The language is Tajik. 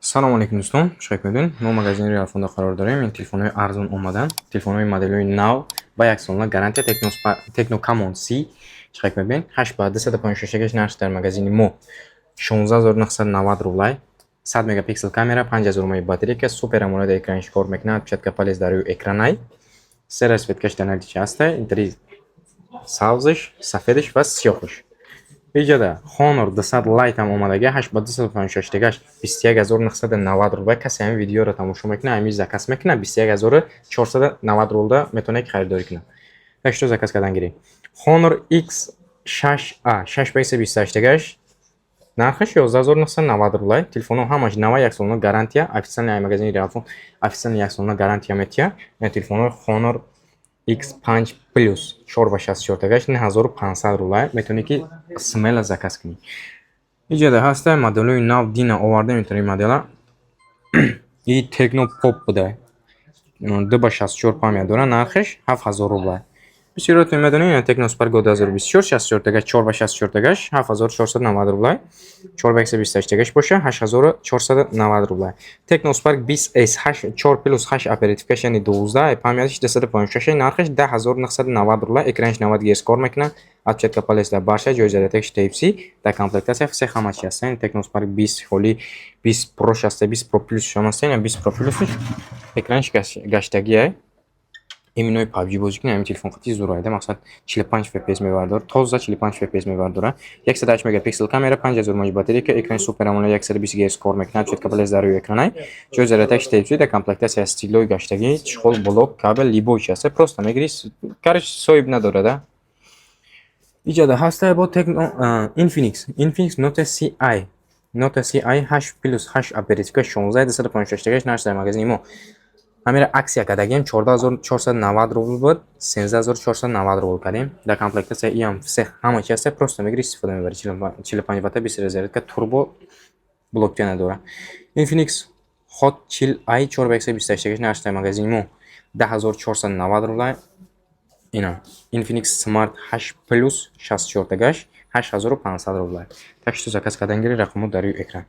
Салому алейкум, дӯстон. Чӣ мебинед? Мо магазини Реалфонда қарор дорем. Ин телефонҳои арзон омадан, телефонҳои моделҳои нав ба яксолона гарантия, Tecno Camon 30. Чӣ мебинед? 8 ба 256 нарх дар магазини мо 16 990 рублай. 100 мегапиксел камера, 5000 мАh батарейка, Super AMOLED экранш кор мекунад, отпечатка палец дар рӯи экранай. Се расцветкаш дар наличии ҳаста, интари сабзш, сафедаш ва сиёҳаш. Иҷода Honor 200 Lite ҳам омадага, 8 ба 256 дагаш 21 990 рубл. Касе ҳамин видеоро тамошо мекунад, ҳамин заказ мекунад, 21 490 рублда метавонад ки харидорӣ кунад. Так что заказ кардан гиред. Honor X6a 6 ба 128 дагаш нархаш 11 990 рублай. Телефонҳо ҳамаш нава, яксолона гарантия, официальный магазини Реалфон официальный яксолона гарантия метиҳад. Телефонҳои Honor X5 Plus 4 ба 64 дагаш 9500 рублай. Метавонӣ ки смело заказ кунӣ. Иҷода ҳаста моделҳои нав, дина овардем интари модела. И Tecno Pop буда. 2 ба 64 память дора, нархаш 7000 рублай. Бисёротон медонед, Tecno Spark Go 2024 64 дагаш, 4 ба 64 дагаш 7490 рублай. 4 ба 128 дагаш боша 8490 рублай. Tecno Spark 20S 8 4 плюс 8 оперативкаш, яъне 12, памятиш 256, нархаш 10 990 рублай. Экранаш 90 Гц кор мекунад. Отпечатка палец дар барша, ҷои зарядкаш Type-C, дар комплектация все ҳама чи ҳаст. Tecno Spark 20 холи 20 Pro ҳаста, 20 Pro Plus шам ҳаста, 20 Pro Plus экранаш гаштагиай. Именно PUBG бозӣ кунӣ, ҳамин телефон қати зӯр айда, мақсад 45 fps мебардорад, тоза 45 fps мебардорад. 108 мегапиксел камера, 5000 мАh батарейка, экрани Super AMOLED 120 Гц кор мекунад, отпечатка палец дар рӯи экранай, ҷои зарядкаш Type-C, дар комплектация стилои гаштагӣ, чехол, блок, кабел, любой чи ҳаста, просто мегирӣ, короче, соҳиб надорад, а. Иҷода ҳаста бо Tecno Infinix Note 30i. Note 30i 8 плюс 8 оперативка 16 256 дагаш нарх дар магазини мо ҳамира акция кардагем, 14 490 рубл буд, 13 490 рубл кардем. Дар комплектация иам все ҳама чи ҳаста, просто мегири, истифода мебари. 45 ватта, 20 зарядка, турбо, блокча надора. Infinix Hot 40i 4 ба 128 дагаш нарх дар магазини мо 10 490 рубл. Ина Infinix Smart 8 Plus 64 дагаш 8500 рубл. Так что заказ кардан гири, рақамҳо дар рӯи экран.